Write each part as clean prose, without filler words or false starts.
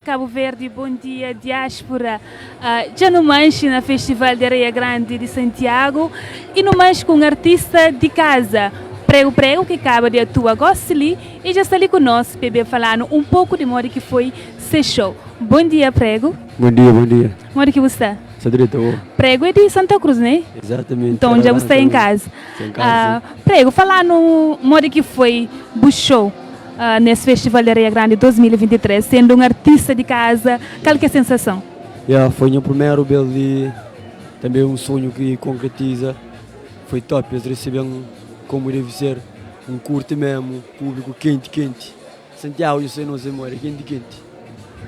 Cabo Verde, bom dia diáspora. Dja nu manxe na Festival di Areia Grandi di Santiago y nu manxe ku un artista di kaza, Prego Prego, ki kaba di atua gosi li y dja sta li ku nos pa e ben fala-nu un poku di modi ki foi se show. Bom dia Prego. Bom dia, bom dia. Modi ki bu sta? Sta dretu abo? Prego é di Santa Cruz, né? Exatamente. Então dja bu sta em kaza. Sta em kaza, sim. Prego, fala-nu modi ki foi bu show. Nes Festival di Areia Grandi 2023, sendu un artista di kaza, kal ki é sensason? Ya, foi nha primeru bes li, tanbe un sonhu ki konkretiza, foi top, es reseben komu devi ser, N kurti memu, publiku kenti kenti, Santiagu dja sai nos memória, kenti kenti,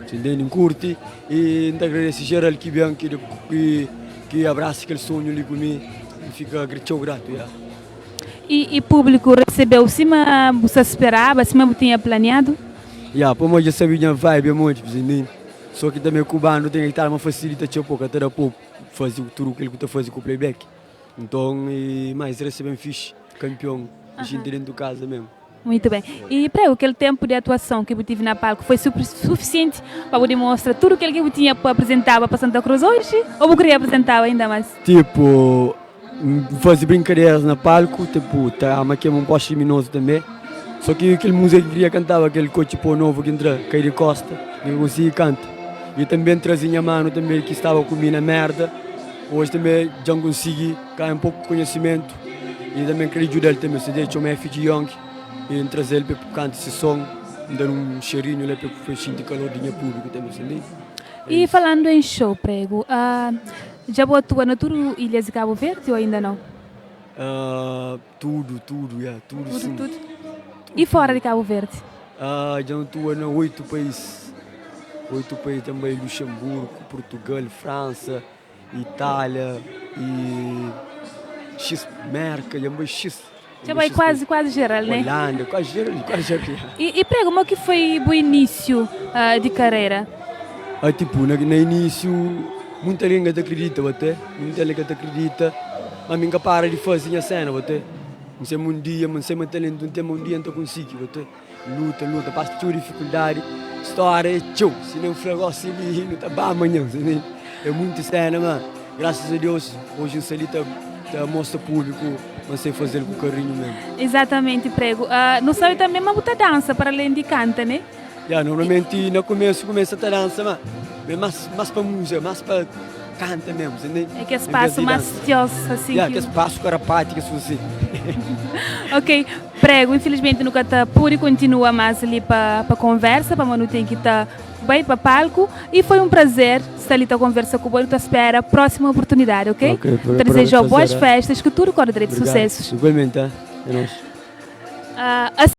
sa ntende, N kurti y N ta agradese jeral ki ben, ki abrasa kel sonhu li ku mi, N fika txeu gratu, ya. I públiku resebeu sima bu sta speraba, sima bu tinha planiadu? Ya, pamodi dja sabe nha vibe é monti, pizininhu. So ki tanbe ku banda ten ki ta ma fasilita txeu po, ka ta da po faze tudu kel ku ta faze ku playback. Nton, i ma es reseben fixi, kanpion, xinti dentu kaza mesmu. Muitu ben. I pregu, kel tenpu di atuason ki bu tive na palku foi sufisienti pa bu dimostra tudu kel ki bu tinha pa aprizentaba pa Santa Cruz oji? Ô bu kria aprizentaba inda más? Tipo, N faze brinkaderas na palku, tipo, ta ama kema un poxi luminozu tanbe. So ki kel múzika ki N kria kantaba, kel kotxi pó novu ki N tra, kai di kosta, N ka konsigi kanta. I tanbe N traze nha manu tanbe ki staba ku mi na merda. Oji tanbe dja N konsigi ganha un poku konhesimentu i tanbe N kre djuda-l tanbe. Se txoma FG Young i N traze-l pa el kanta se son, N da-l un xerinhu la pa el xinti kalor di nha públiku tanbe, sa ntende? I falandu en xou, pregu, Dja bu atua na tudu ilhas di Cabo Verde ou ainda nau? Tudu, tudu, ya, tudu sim. Tudu, tudu. E fora di Cabo Verde? Dja nu atua na 8 país, 8 país, dja nu bai Luxemburgo, Portugal, França, Itália e X, Merka, dja nu bai X. Dja bai kuazi, kuazi geral, né? Holanda, kuazi geral, kuazi geral, ya. E prega, mo ki foi bu inísiu di karera? Ah, tipo, na na inísiu, munta algen ka ta akredita, bo te, munta algen ka ta akredita, ma mi N ka para di faze nha sena, bo te. N sai ma un dia, ma N sai ma talentu N ten, ma un dia N ta konsigi, bo te. Luta, luta, pasa txeu difikuldadi, stória é txeu, si N fla gosi li, nu ta ba manhan, é munti sena, ma grasas a Deus, oji N sta li ta ta mostra públiku ma N sai faze-l ku karinhu mesmu. Exatamente, prego. Nu sabe tanbe ma bu ta dansa para alén di kanta, ne? Ya, normalmenti na komesu kumesa ta dansa, ma é más más pa múzika, más pa kanta mesmu, sa ntende? É kes pasu más tiós, asin ki. Ya, kes pasu karapati, kes kuza asin. Ok. Prego, infelizmenti nu ka ta pode kontinua mas li pa pa konversa pamodi nu ten ki ta bai pa palku e foi un prazer sta li ta konversa ku bo nu ta spera próxima oportunidadi ok? Ok, Nu ta dizejau boas festas ku tudu kore dretu Obrigadu, susesus. igualmenti, é nos. Ah.